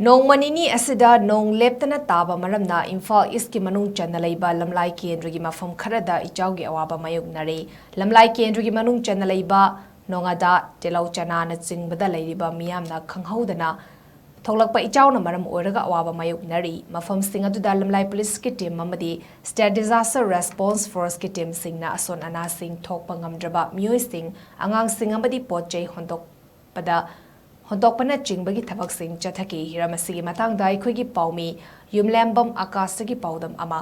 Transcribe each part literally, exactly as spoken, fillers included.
ꯅꯣꯡꯃ ꯅꯤꯅꯤ ꯑꯁꯤꯗ ꯅꯣꯡ ꯂꯦꯞꯇꯅ ꯇꯥꯕ ꯃꯔꯝꯅ ꯏꯝꯐꯥꯜ ꯏꯁꯀꯤ ꯃꯅꯨꯡ ꯆꯟꯅ ꯂꯩꯕ ꯂꯝꯂꯥꯏ ꯀꯦꯟꯗ꯭ꯔꯒꯤ ꯃꯐꯝ ꯈꯔꯗ ꯏꯆꯥꯎꯒꯤ ꯑꯋꯥꯕ ꯃꯥꯌꯣꯛꯅꯔꯤ꯫ ꯂꯝꯂꯥꯏ ꯀꯦꯟꯗ꯭ꯔꯒꯤ ꯃꯅꯨꯡ ꯆꯟꯅ ꯂꯩꯕ ꯅꯣꯉꯥꯗꯥ, ꯇꯤꯜꯍꯧ ꯆꯅꯥꯅꯆꯤꯡꯕꯗ ꯂꯩꯔꯤꯕ ꯃꯤꯌꯥꯝꯅ ꯈꯪꯍꯧꯗꯅ ꯊꯣꯛꯂꯛꯄ ꯏꯆꯥꯎꯅ ꯃꯔꯝ ꯑꯣꯏꯔꯒ ꯑꯋꯥꯕ ꯃꯥꯌꯣꯛꯅꯔꯤ꯫ ꯃꯐꯝꯁꯤꯡ ꯑꯗꯨꯗ ꯂꯝꯂꯥꯏ ꯄꯨꯂꯤꯁꯀꯤ ꯇꯤꯝ ꯑꯃꯗꯤ ꯁ꯭ꯇꯦꯠ ꯗꯤꯖꯥꯁꯇꯔ ꯔꯦꯁꯄꯣꯟꯁ ꯐꯣꯔꯁꯀꯤ ꯇꯤꯝꯁꯤꯡꯅ ꯑꯁꯣꯟ ꯑꯅꯥꯁꯤꯡ ꯊꯣꯛꯄ ꯉꯝꯗ꯭ꯔꯕ ꯃꯤꯑꯣꯏꯁꯤꯡ, ꯑꯉꯥꯡꯁꯤꯡ ꯑꯃꯗꯤ ꯄꯣꯠ ꯆꯩ ꯍꯣꯟꯗꯣꯛ ꯄꯗ ꯍꯣꯟꯗꯣꯛꯄꯅꯆꯤꯡꯕꯒꯤ ꯊꯕꯛꯁꯤꯡ ꯆꯠꯊꯈꯤ꯫ ꯍꯤꯔꯝ ꯑꯁꯤꯒꯤ ꯃꯇꯥꯡꯗ ꯑꯩꯈꯣꯏꯒꯤ ꯄꯥꯎꯃꯤ ꯌꯨꯝꯂꯦꯝꯕꯝ ꯑꯀꯥꯁꯇꯒꯤ ꯄꯥꯎꯗꯝ ꯑꯃ꯫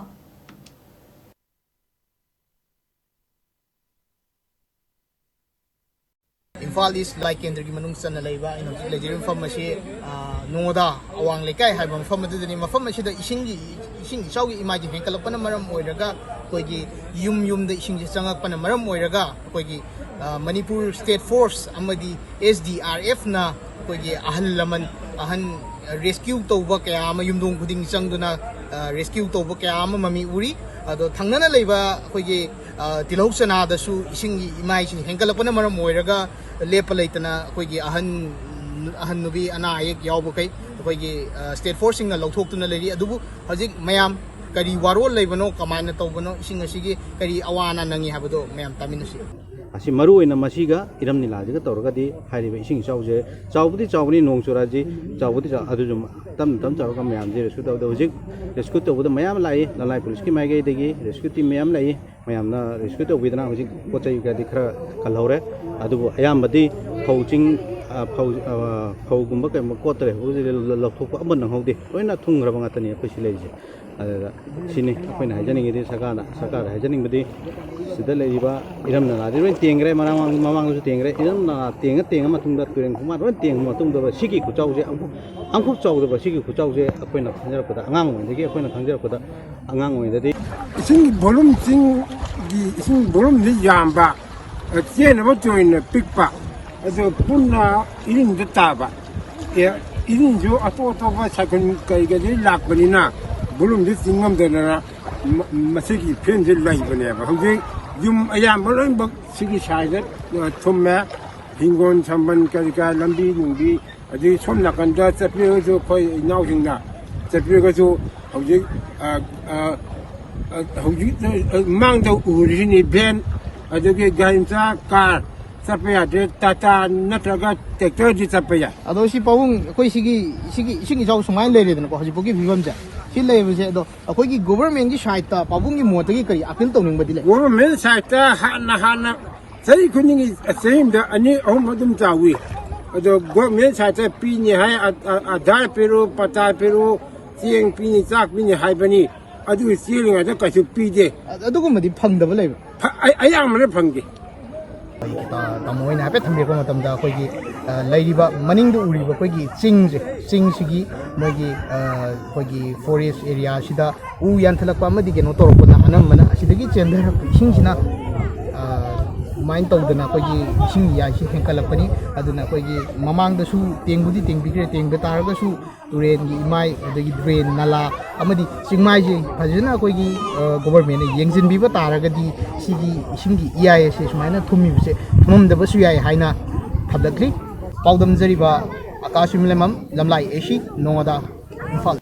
ꯏꯝꯐꯥꯜ ꯏꯁ ꯂꯝꯂꯥꯏ ꯀꯦꯟꯗ꯭ꯔꯒꯤ ꯃꯅꯨꯡ ꯆꯟꯅ ꯂꯩꯕ ꯑꯩꯅ ꯍꯧꯖꯤꯛ ꯂꯩꯖꯔꯤꯕ ꯃꯐꯝ ꯑꯁꯤ, ꯑ, ꯅꯣꯉꯣꯗꯥ ꯑꯋꯥꯡ ꯂꯩꯀꯥꯏ ꯍꯥꯏꯕ ꯃꯐꯝ ꯑꯗꯨꯗꯅꯤ꯫ ꯃꯐꯝ ꯑꯁꯤꯗ ꯏꯁꯤꯡꯒꯤ, ꯏꯁꯤꯡ ꯏꯆꯥꯎꯒꯤ ꯏꯃꯥꯏꯁꯤꯡ ꯍꯦꯟꯒꯠꯂꯛꯄꯅ ꯃꯔꯝ ꯑꯣꯏꯔꯒ ꯑꯩꯈꯣꯏꯒꯤ ꯌꯨꯝ ꯌꯨꯝꯗ ꯏꯁꯤꯡꯁꯦ ꯆꯪꯉꯛꯄꯅ ꯃꯔꯝ ꯑꯣꯏꯔꯒ ꯑꯩꯈꯣꯏꯒꯤ, ꯑ, ꯃꯅꯤꯄꯨꯔ ꯁ꯭ꯇꯦꯠ ꯐꯣꯔꯁ ꯑꯃꯗꯤ ꯑꯦꯁ ꯗꯤ ꯑꯥꯔ ꯑꯦꯐꯅ ꯑꯩꯈꯣꯏꯒꯤ ꯑꯍꯜ ꯂꯃꯟ, ꯑꯍꯟ ꯔꯦꯁꯀ꯭ꯌꯨ ꯇꯧꯕ ꯀꯌꯥ ꯑꯃ ꯌꯨꯝꯊꯣꯡ ꯈꯨꯗꯤꯡ ꯆꯪꯗꯨꯅ, ꯑ, ꯔꯦꯁꯀ꯭ꯌꯨ ꯇꯧꯕ ꯀꯌꯥ ꯑꯃ ꯃꯃꯤ ꯎꯔꯤ꯫ ꯑꯗꯣ ꯊꯪꯅꯅ ꯂꯩꯕ ꯑꯩꯈꯣꯏꯒꯤ, ꯑ, ꯇꯤꯜꯍꯧ ꯆꯅꯥꯗꯁꯨ ꯏꯁꯤꯡꯒꯤ ꯏꯃꯥꯏꯁꯤꯡ ꯍꯦꯟꯒꯠꯂꯛꯄꯅ ꯃꯔꯝ ꯑꯣꯏꯔꯒ ꯂꯦꯞꯄ ꯂꯩꯇꯅ ꯑꯩꯈꯣꯏꯒꯤ ꯑꯍꯟ, ꯑꯍꯟ ꯅꯨꯄꯤ ꯑꯅꯥ ꯑꯌꯦꯛ ꯌꯥꯎꯕꯈꯩ ꯑꯩꯈꯣꯏꯒꯤ, ꯑ, ꯁ꯭ꯇꯦꯠ ꯐꯣꯔꯁꯁꯤꯡꯅ ꯂꯧꯊꯣꯛꯇꯨꯅ ꯂꯩꯔꯤ꯫ ꯑꯗꯨꯕꯨ ꯍꯧꯖꯤꯛ ꯃꯌꯥꯝ ꯀꯔꯤ ꯋꯥꯔꯣꯜ ꯂꯩꯕꯅꯣ, ꯀꯃꯥꯏꯅ ꯇꯧꯕꯅꯣ, ꯏꯁꯤꯡ ꯑꯁꯤꯒꯤ ꯀꯔꯤ ꯑꯋꯥ ꯑꯅꯥ ꯅꯪꯉꯤ ꯍꯥꯏꯕꯗꯣ ꯃꯌꯥꯝ ꯇꯥꯃꯤꯟꯅꯁꯤ꯫ ꯑꯁꯤ ꯃꯔꯨ ꯑꯣꯏꯅ ꯃꯁꯤꯒ ꯏꯔꯝ ꯅꯤꯂꯥꯁꯤꯒ ꯇꯧꯔꯒꯗꯤ ꯍꯥꯏꯔꯤꯕ ꯏꯁꯤꯡ ꯏꯆꯥꯎꯁꯦ ꯆꯥꯎꯕꯗꯤ ꯆꯥꯎꯕꯅꯤ, ꯅꯣꯡ ꯆꯨꯔꯛꯑꯗꯤ ꯆꯥꯎꯕꯗꯤ ꯆꯥꯎ-, ꯑꯗꯨꯁꯨ ꯇꯞꯅ ꯇꯞꯅ ꯇꯧꯔꯒ ꯃꯌꯥꯝꯁꯦ ꯔꯦꯁꯀ꯭ꯌꯨ ꯇꯧꯕꯗ ꯍꯧꯖꯤꯛ ꯔꯦꯁꯀ꯭ꯌꯨ ꯇꯧꯕꯗ ꯃꯌꯥꯝ ꯂꯥꯛꯏ꯫ ꯂꯝꯂꯥꯏ ꯄꯨꯂꯤꯁꯀꯤ ꯃꯥꯏꯀꯩꯗꯒꯤ ꯔꯦꯁꯀ꯭ꯌꯨ ꯇꯤꯝ ꯃꯌꯥꯝ ꯂꯥꯛꯏ꯫ ꯃꯌꯥꯝꯅ ꯔꯦꯁꯀ꯭ꯌꯨ ꯇꯧꯕꯤꯗꯅ ꯍꯧꯖꯤꯛ ꯄꯣꯠ ꯆꯩ ꯈꯔꯗꯤ ꯈꯔ ꯀꯜꯍꯧꯔꯦ꯫ ꯑꯗꯨꯕꯨ ꯑꯌꯥꯝꯕꯗꯤ ꯐꯧ ꯆꯤꯡ, ꯑ, ꯐꯧ, ꯑ, ꯐꯧꯒꯨꯝꯕ ꯀꯩꯒꯨꯝꯕ ꯀꯣꯠꯇ꯭ꯔꯦ꯫ ꯍꯧꯖꯤꯛ ꯂꯧꯊꯣꯛꯄ ꯑꯃꯠ ꯅꯪꯍꯧꯗꯦ꯫ ꯂꯣꯏꯅ ꯊꯨꯡꯈ꯭ꯔꯕ ꯉꯥꯛꯇꯅꯤ ꯑꯩꯈꯣꯏ ꯁꯤ ꯂꯩꯔꯤꯁꯦ꯫ ꯑꯗꯨꯗ ꯁꯤꯅꯤ ꯑꯩꯈꯣꯏꯅ ꯍꯥꯏꯖꯅꯤꯡꯉꯤꯗꯤ ꯁꯔꯀꯥꯔꯗ, ꯁꯔꯀꯥꯔꯗ ꯍꯥꯏꯖꯅꯤꯡꯕꯗꯤ ꯁꯤꯗ ꯂꯩꯔꯤꯕ ꯏꯔꯝ ꯅꯂꯥꯗꯤ ꯂꯣꯏ ꯇꯦꯡꯈ꯭ꯔꯦ, ꯃꯃꯥꯡ-, ꯃꯃꯥꯡꯗꯁꯨ ꯇꯦꯡꯈ꯭ꯔꯦ꯫ ꯏꯔꯝ ꯅꯂꯥ ꯇꯦꯡꯉ ꯇꯦꯡꯉ ꯃꯇꯨꯡꯗ, ꯇꯨꯔꯦꯟ ꯈꯣꯡꯕꯥꯟ ꯂꯣꯏ ꯇꯦꯡꯉ ꯃꯇꯨꯡꯗ ꯁꯤꯒꯤ ꯈꯨꯆꯥꯎꯁꯦ ꯑꯃꯨꯛ, ꯑꯃꯨꯛ ꯆꯥꯎꯗꯕ ꯁꯤꯒꯤ ꯈꯨꯆꯥꯎꯁꯦ ꯑꯩꯈꯣꯏꯅ ꯈꯟꯖꯔꯛꯄꯗ, ꯑꯉꯥꯡ ꯑꯣꯏꯔꯤꯉꯩꯗꯒꯤ ꯑꯩꯈꯣꯏꯅ ꯈꯟꯖꯔꯛꯄꯗ, ꯑꯉꯥꯡ ꯑꯣꯏꯔꯤꯉꯩꯗꯗꯤ ꯏꯁꯤꯡꯒꯤ volume, ꯆꯤꯡꯒꯤ ꯏꯁꯤꯡ volumeꯁꯤ ꯌꯥꯝꯕ, ꯆꯦꯟꯅꯕ ꯇꯨꯔꯦꯜꯅ ꯄꯤꯛꯄ, ꯑꯗꯨ ꯄꯨꯟꯅ ꯏꯔꯤꯡꯗ ꯇꯥꯕ꯫ ꯑꯦ, ꯏꯔꯤꯡꯁꯨ ꯑꯇꯣꯞ ꯑꯇꯣꯞꯄ ꯁꯥꯏꯀꯜ ꯀꯩꯀꯩꯗꯒꯤ ꯂꯥꯛꯄꯅꯤꯅ volumeꯗꯨ ꯆꯤꯡ ꯉꯝꯗꯗꯅ ꯃ-, ꯃꯁꯤꯒꯤ ꯐꯤꯕꯝꯁꯤ ꯂꯩꯕꯅꯦꯕ꯫ ꯍꯧꯖꯤꯛ ꯌꯨꯝ ꯑꯌꯥꯝꯕ ꯂꯣꯏꯅꯃꯛ ꯁꯤꯒꯤ ꯁꯥꯏꯗ, ꯑ, ꯊꯨꯝꯃꯦ꯫ ꯍꯤꯡꯒꯣꯜ ꯁꯝꯕꯜ ꯀꯔꯤ ꯀꯔꯥ, ꯂꯝꯕꯤ ꯅꯨꯡꯕꯤ ꯑꯗꯨꯒꯤ ꯁꯣꯝ ꯅꯥꯀꯟꯗ ꯆꯠꯄꯤꯔꯒꯁꯨ ꯑꯩꯈꯣꯏ ꯏꯅꯥꯎꯁꯤꯡꯅ ꯆꯠꯄꯤꯔꯒꯁꯨ ꯍꯧꯖꯤꯛ, ꯑ, ꯑ, ꯑ, ꯍꯧꯖꯤꯛ, ꯑ, ꯃꯥꯡꯗ ꯎꯔꯤꯁꯤꯅꯤ ꯚꯦꯟ, ꯑꯗꯨꯒꯤ ꯒꯥꯔꯤ ꯃꯆꯥ, ꯀꯥꯔ ꯆꯠꯄ ꯌꯥꯗ꯭ꯔꯦ, ꯇꯥꯇꯥ ꯅꯠꯇ꯭ꯔꯒ ꯇ꯭ꯔꯦꯛꯇꯔꯗꯤ ꯆꯠꯄ ꯌꯥꯏ꯫ ꯑꯗꯣ ꯁꯤ ꯄꯥꯕꯨꯡ, ꯑꯩꯈꯣꯏ ꯁꯤꯒꯤ, ꯁꯤꯒꯤ ꯏꯁꯤꯡ ꯏꯆꯥꯎ ꯁꯨꯃꯥꯏꯅ ꯂꯩꯔꯦꯗꯅꯀꯣ, ꯍꯧꯖꯤꯛꯐꯥꯎꯒꯤ ꯐꯤꯕꯝꯁꯦ ꯁꯤ ꯂꯩꯕꯁꯦ, ꯑꯗꯣ ꯑꯩꯈꯣꯏꯒꯤ ꯒꯣꯕꯔꯃꯦꯟꯒꯤ ꯁꯥꯏꯠꯇ ꯄꯥꯕꯨꯡꯒꯤ ꯃꯣꯠꯇꯒꯤ ꯀꯔꯤ ꯑꯄꯤꯜ ꯇꯧꯅꯤꯡꯕꯗꯤ ꯂꯩ? ꯒꯣꯕꯔꯃꯦꯟ ꯁꯥꯏꯠꯇ ꯍꯥꯟꯅ, ꯍꯥꯟꯅ ꯆꯍꯤ ꯈꯨꯗꯤꯡꯒꯤ, ꯆꯍꯤ ꯑꯃꯗ ꯑꯅꯤ ꯑꯍꯨꯝ ꯑꯗꯨꯝ ꯆꯥꯎꯏ꯫ ꯑꯗꯣ ꯒꯣꯔꯃꯦꯟ ꯁꯥꯏꯠꯇ ꯄꯤꯅꯤ ꯍꯥꯏ, ꯑ-, ꯑ-, ꯑꯙꯥꯔ ꯄꯤꯔꯨ, ꯄꯇꯥ ꯄꯤꯔꯨ, ꯆꯦꯡ ꯄꯤꯅꯤ, ꯆꯥꯛ ꯄꯤꯅꯤ ꯍꯥꯏꯕꯅꯤ꯫ ꯑꯗꯨ ꯆꯦꯜꯂꯤꯉꯩꯗ ꯀꯩꯁꯨ ꯄꯤꯗꯦ꯫ ꯑ-, ꯑꯗꯨꯒꯨꯝꯕꯗꯤ ꯐꯪꯗꯕ ꯂꯩꯕ꯭ꯔꯥ? ꯐ-, ꯑꯩ, ꯑꯌꯥꯝꯕꯅ ꯐꯪꯗꯦ꯫ ꯑꯩꯈꯣꯏꯒꯤ ꯇꯥ-, ꯇꯥꯃꯣ ꯍꯣꯏꯅ ꯍꯥꯏꯐꯦꯠ ꯊꯝꯕꯤꯔꯛꯄ ꯃꯇꯝꯗ ꯑꯩꯈꯣꯏꯒꯤ, ꯑ, ꯂꯩꯔꯤꯕ ꯃꯅꯤꯡꯗ ꯎꯔꯤꯕ ꯑꯩꯈꯣꯏꯒꯤ ꯆꯤꯡꯁꯦ, ꯆꯤꯡꯁꯤꯒꯤ ꯃꯣꯏꯒꯤ, ꯑ, ꯑꯩꯈꯣꯏꯒꯤ ꯐꯣꯔꯦꯁ ꯑꯦꯔꯤꯌꯥꯁꯤꯗ ꯎ ꯌꯥꯟꯊꯠꯂꯛꯄ ꯑꯃꯗꯤ ꯀꯩꯅꯣ ꯇꯧꯔꯛꯄꯅ ꯑꯅꯝꯕꯅ ꯑꯁꯤꯗꯒꯤ ꯆꯦꯟꯊꯔꯛꯄ ꯏꯁꯤꯡꯁꯤꯅ, ꯑ, ꯑꯗꯨꯃꯥꯏꯅ ꯇꯧꯗꯅ ꯑꯩꯈꯣꯏꯒꯤ ꯏꯁꯤꯡ ꯏꯌꯥꯏꯁꯤ ꯍꯦꯟꯀꯠꯂꯛꯄꯅꯤ꯫ ꯑꯗꯨꯅ ꯑꯩꯈꯣꯏꯒꯤ ꯃꯃꯥꯡꯗꯁꯨ ꯇꯦꯡꯕꯨꯗꯤ ꯇꯦꯡꯕꯤꯈ꯭ꯔꯦ, ꯇꯦꯡꯕ ꯇꯥꯔꯒꯁꯨ ꯇꯨꯔꯦꯟꯒꯤ ꯏꯃꯥꯏ, ꯑꯗꯒꯤ ꯗ꯭ꯔꯦꯟ, ꯅꯂꯥ ꯑꯃꯗꯤ ꯆꯤꯡꯃꯥꯏꯁꯦ ꯐꯖꯅ ꯑꯩꯈꯣꯏꯒꯤ, ꯑ, ꯒꯣꯕꯔꯃꯦꯟꯅ ꯌꯦꯡꯁꯤꯟꯕꯤꯕ ꯇꯥꯔꯒꯗꯤ ꯁꯤꯒꯤ ꯏꯁꯤꯡꯒꯤ ꯏꯌꯥꯏ ꯑꯁꯦ ꯁꯨꯃꯥꯏꯅ ꯊꯨꯝꯃꯤꯕꯁꯦ ꯊꯨꯝꯃꯝꯗꯕꯁꯨ ꯌꯥꯏ ꯍꯥꯏꯅ ꯊꯝꯂꯛꯂꯤ꯫ ꯄꯥꯎꯗꯝꯖꯔꯤꯕ ꯑꯀꯥꯁ ꯌꯨꯝꯂꯦꯝꯕꯝ, ꯂꯝꯂꯥꯏ ꯑꯦ ꯁꯤ, ꯅꯣꯡꯉꯥꯗꯥ, ꯏꯝꯐꯥꯜ꯫